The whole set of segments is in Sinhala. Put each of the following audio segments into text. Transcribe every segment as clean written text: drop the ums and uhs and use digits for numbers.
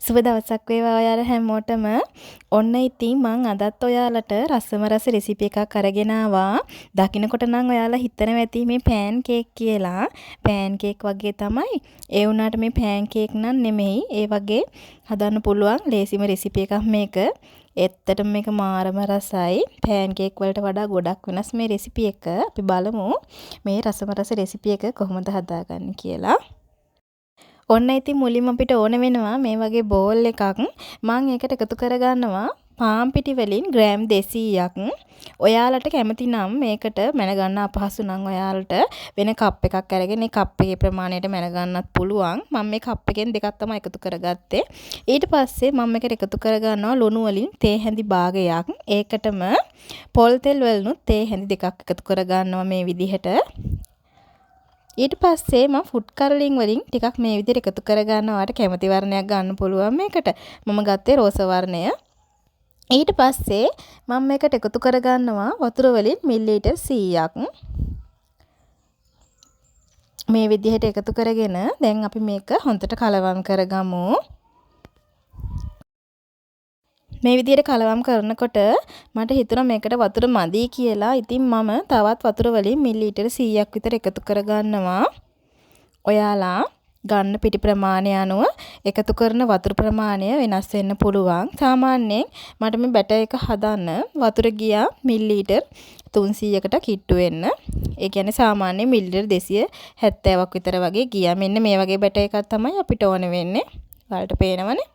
සුබ දවසක් වේවා ඔයාලා හැමෝටම. ඔන්න ඉතින් මං අදත් ඔයාලට රසම රස රෙසිපි එකක් අරගෙන ආවා. දකින්නකොට නම් ඔයාලා හිතනවා ඇති මේ පෑන් කේක් කියලා. පෑන් කේක් වගේ තමයි. ඒ වුණාට මේ පෑන් කේක් නම් නෙමෙයි. ඒ වගේ හදන්න පුළුවන් ලේසිම රෙසිපි එකක් මේක. ඇත්තටම මේක මාරම රසයි. පෑන් කේක් වලට වඩා ගොඩක් වෙනස් මේ රෙසිපි එක. අපි බලමු මේ රසම රස රෙසිපි එක කොහොමද හදාගන්නේ කියලා. ඔන්න ඉතින් මුලින්ම අපිට ඕන වෙනවා මේ වගේ බෝල් එකක්. මං ඒකට එකතු කරගන්නවා පාන් පිටි වලින් ග්‍රෑම් 200ක්. ඔයාලට කැමති නම් මේකට මැන ගන්න අපහසු නම් ඔයාලට වෙන කප් එකක් අරගෙන ඒ කප් එකේ ප්‍රමාණයට මැන ගන්නත් පුළුවන්. මම මේ කප් එකෙන් දෙකක් තමයි එකතු කරගත්තේ. ඊට පස්සේ මම මේකට එකතු කරගන්නවා ලුණු වලින් තේ හැඳි භාගයක්. ඒකටම පොල් තෙල් වලිනුත් තේ හැඳි දෙකක් එකතු කරගන්නවා මේ විදිහට. ඊට පස්සේ මම ෆුඩ් කලරින් වලින් ටිකක් මේ විදිහට එකතු කරගන්නවා. ඔයාලට කැමති වර්ණයක් ගන්න පුළුවන් මේකට. මම ගත්තේ රෝස වර්ණය. ඊට පස්සේ මම මේකට එකතු කරගන්නවා වතුර වලින් මිලිලීටර් 100ක්. මේ විදිහට එකතු කරගෙන දැන් අපි මේක හොඳට කලවම් කරගමු. මේ විදිහට කලවම් කරනකොට මට හිතුණා මේකට වතුර මදි කියලා. ඉතින් මම තවත් වතුර වලින් මිලිලීටර් 100ක් විතර එකතු කරගන්නවා. ඔයාලා ගන්න පිටි ප්‍රමාණය අනුව එකතු කරන වතුර ප්‍රමාණය වෙනස් වෙන්න පුළුවන්. සාමාන්‍යයෙන් මට මේ බැටර් එක හදන්න වතුර ගියා මිලිලීටර් 300කට කිට්ටු වෙන්න. ඒ කියන්නේ සාමාන්‍යයෙන් මිලිලීටර් 270ක් විතර වගේ ගියා. මෙන්න මේ වගේ බැටර් එකක් තමයි අපිට ඕන වෙන්නේ. ඔයාලට පේනවනේ.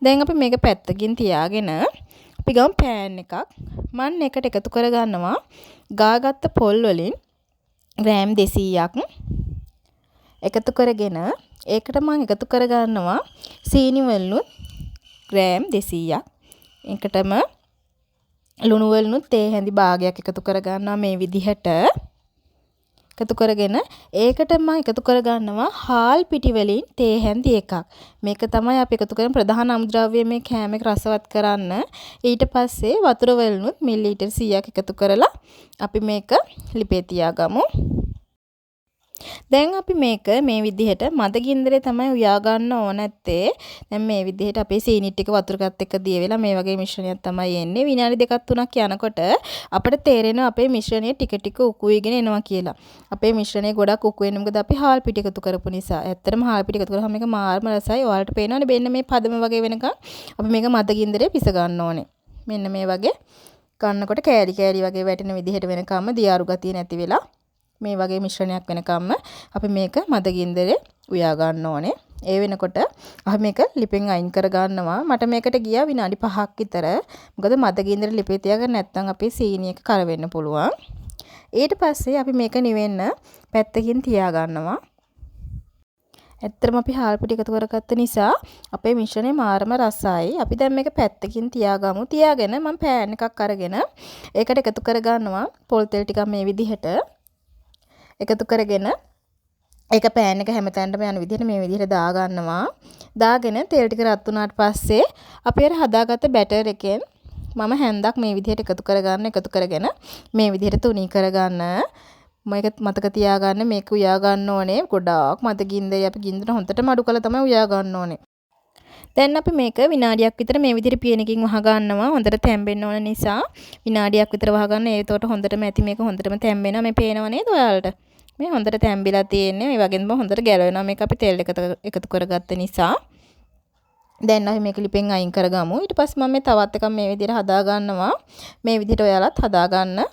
දැන් අපි මේක පැත්තකින් තියාගෙන අපි ගමු පෑන් එකක්. මන් එකට එකතු කරගන්නවා ගාගත්ත පොල් වලින් ග්‍රෑම් 200ක් එකතු කරගෙන ඒකට මං එකතු කරගන්නවා සීනි වලිනුත් ග්‍රෑම් 200ක්. ඒකටම ලුණු වලිනුත් තේ හැඳි භාගයක් එකතු කරගන්නවා මේ විදිහට. එකතු කරගෙන ඒකට මම එකතු කරගන්නවා හාල් පිටි වලින් තේ හැඳි එකක්. මේක තමයි අපි එකතු කරන ප්‍රධාන අමුද්‍රව්‍ය මේ කෑම එක රසවත් කරන්න. ඊට පස්සේ වතුර වලිනුත් මිලිලීටර් 100ක් එකතු කරලා අපි මේක ලිපේ තියාගමු. දැන් අපි මේක මේ විදිහට මද ගින්දරේ තමයි උයා ගන්න ඕන නැත්තේ. දැන් මේ විදිහට අපේ සීනි ටික වතුර ටිකත් එක්ක දිය වෙලා මේ වගේ මිශ්‍රණයක් තමයි එන්නේ. විනාඩි දෙකක් තුනක් යනකොට අපිට තේරෙනවා අපේ මිශ්‍රණය ටික ටික උකු වීගෙන එනවා කියලා. අපේ මිශ්‍රණය ගොඩක් උකු වෙන්නේ මොකද අපි හාල් පිටි එකතු කරපු නිසා. ඇත්තටම හාල් පිටි එකතු කරාම මේක මාර්ම රසයි. ඔයාලට පේනවනේ මෙන්න මේ පදම වගේ වෙනකන් අපි මේක මද ගින්දරේ පිස ගන්න ඕනේ. මෙන්න මේ වගේ ගන්නකොට කෑලි කෑලි වගේ වැටෙන විදිහට වෙනකම්ම දියාරු ගතිය නැති වෙලා මේ වගේ මිශ්‍රණයක් වෙනකම්ම අපි මේක මද ගින්දරේ උයා ගන්න ඕනේ. ඒ වෙනකොට අපි මේක ලිපෙන් අයින් කර ගන්නවා. මට මේකට ගියා විනාඩි 5ක් විතර. මොකද මද ගින්දර ලිපේ තියාගන්න නැත්නම් අපේ සීනි එක කර වෙන්න පුළුවන්. ඊට පස්සේ අපි මේක නිවෙන්න පැත්තකින් තියා ගන්නවා. ඇත්තටම අපි හාල් පිටි එකතු කරගත්ත නිසා අපේ මිශ්‍රණය මාරම රසයි. අපි දැන් මේක පැත්තකින් තියාගමු. තියාගෙන මම පෑන් එකක් අරගෙන ඒකට එකතු කරගන්නවා පොල් තෙල් ටිකක් මේ විදිහට. එකතු කරගෙන ඒක පෑන් එක හැමතැනටම යන විදිහට මේ විදිහට දාගන්නවා. දාගෙන තෙල් ටික රත් වුණාට පස්සේ අපි අර හදාගත්ත බැටර් එකෙන් මම හැන්දක් මේ විදිහට එකතු කරගන්න එකතු කරගෙන මේ විදිහට තුනී කරගන්න. මේක මතක තියාගන්න මේක උයා ගන්න ඕනේ ගොඩාක් මද ගින්දරේ අපි ගින්දර හොඳටම අඩු කරලා තමයි උයා ගන්න ඕනේ. දැන් අපි මේක විනාඩියක් විතර මේ විදිහට පියනකින් වහ ගන්නවා. හොඳට තැම්බෙන්න ඕන නිසා විනාඩියක් විතර වහ ගන්න. ඒතකොට හොඳටම ඇති මේක හොඳටම තැම්බෙනවා. මේ පේනව නේද ඔයාලට? මේ හොඳට තැම්බිලා තියෙන්නේ. මේ වගේම හොඳට ගැලවෙනවා. මේක අපි තෙල් එකතු කරගත්ත නිසා. දැන් අපි මේක ලිපෙන් අයින් කරගමු. ඊට පස්සේ මම මේ තවත් එකක් මේ විදිහට හදා ගන්නවා. මේ විදිහට ඔයාලත් හදා ගන්න.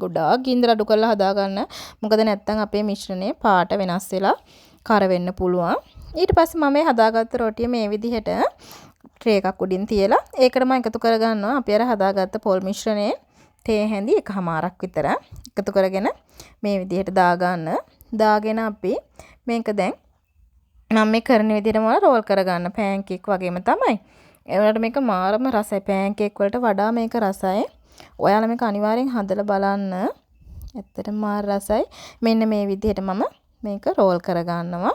ගොඩාක් ගින්දර අඩු කරලා හදා ගන්න. මොකද නැත්තම් අපේ මිශ්‍රණය පාට වෙනස් වෙලා කර වෙන්න පුළුවන්. ඊට පස්සේ මම මේ හදාගත්ත රොටිය මේ විදිහට ට්‍රේ එකක් උඩින් තියලා ඒකට මම එකතු කරගන්නවා අපි අර හදාගත්ත පොල් මිශ්‍රණය තේ හැඳි එකහමාරක් විතර එකතු කරගෙන මේ විදිහට දාගන්න. දාගෙන අපි මේක දැන් මම මේ කරන විදිහටම රෝල් කරගන්න පෑන් කේක් වගේම තමයි. ඒ වුණාට මේක මාරම රසයි. පෑන් කේක් වලට වඩා මේක රසයි. ඔයාලා මේක අනිවාර්යෙන් හදලා බලන්න. ඇත්තටම මාර රසයි. මෙන්න මේ විදිහට මම මේක රෝල් කරගන්නවා.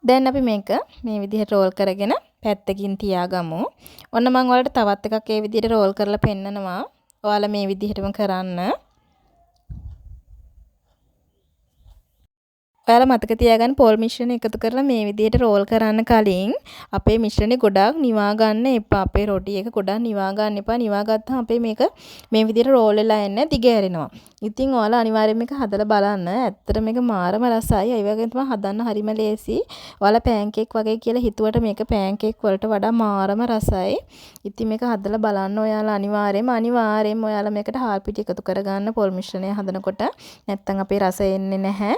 දැන් අපි මේක මේ විදිහට රෝල් කරගෙන පැත්තකින් තියාගමු. ඔන්න මං ඔයාලට තවත් එකක් ඒ විදිහට රෝල් කරලා පෙන්නනවා. ඔයාලා මේ විදිහටම කරන්න. ඔයාලා මතක තියාගන්න පොල් මිශ්‍රණය එකතු කරලා මේ විදිහට රෝල් කරන්න කලින් අපේ මිශ්‍රණය ගොඩාක් නිවා ගන්න එපා. අපේ රොටි එක ගොඩාක් නිවා ගන්න එපා. නිවා ගත්තහම අපේ මේක මේ විදිහට රෝල් වෙලා එන්නේ නෑ, දිග ඇරෙනවා. ඉතින් ඔයාලා අනිවාර්යයෙන් මේක හදලා බලන්න. ඇත්තටම මේක මාරම රසයි. ඒ වගේම තමයි හදන්න හරිම ලේසි. ඔයාලා පෑන්කේක් වගේ කියලා හිතුවට මේක පෑන්කේක් වලට වඩා මාරම රසයි. ඉතින් මේක හදලා බලන්න ඔයාලා අනිවාර්යයෙන්ම අනිවාර්යයෙන්ම ඔයාලා මේකට හාල් පිටි එකතු කරගන්න පොල් මිශ්‍රණය හදනකොට. නැත්තම් අපේ රස එන්නේ නැහැ.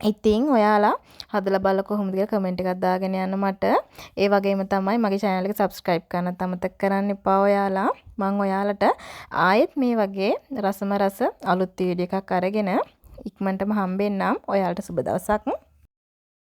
ඉතින් ඔයාලා හදලා බලලා කොහොමද කියලා කමෙන්ට් එකක් දාගෙන යන්න මට. ඒ වගේම තමයි මගේ චැනල් එක සබ්ස්ක්‍රයිබ් කරන්නත් අමතක කරන්න එපා ඔයාලා. මං ඔයාලට ආයෙත් මේ වගේ රසම රස අලුත් වීඩියෝ එකක් අරගෙන ඉක්මනටම හම්බෙන්නම්. ඔයාලට සුබ දවසක්.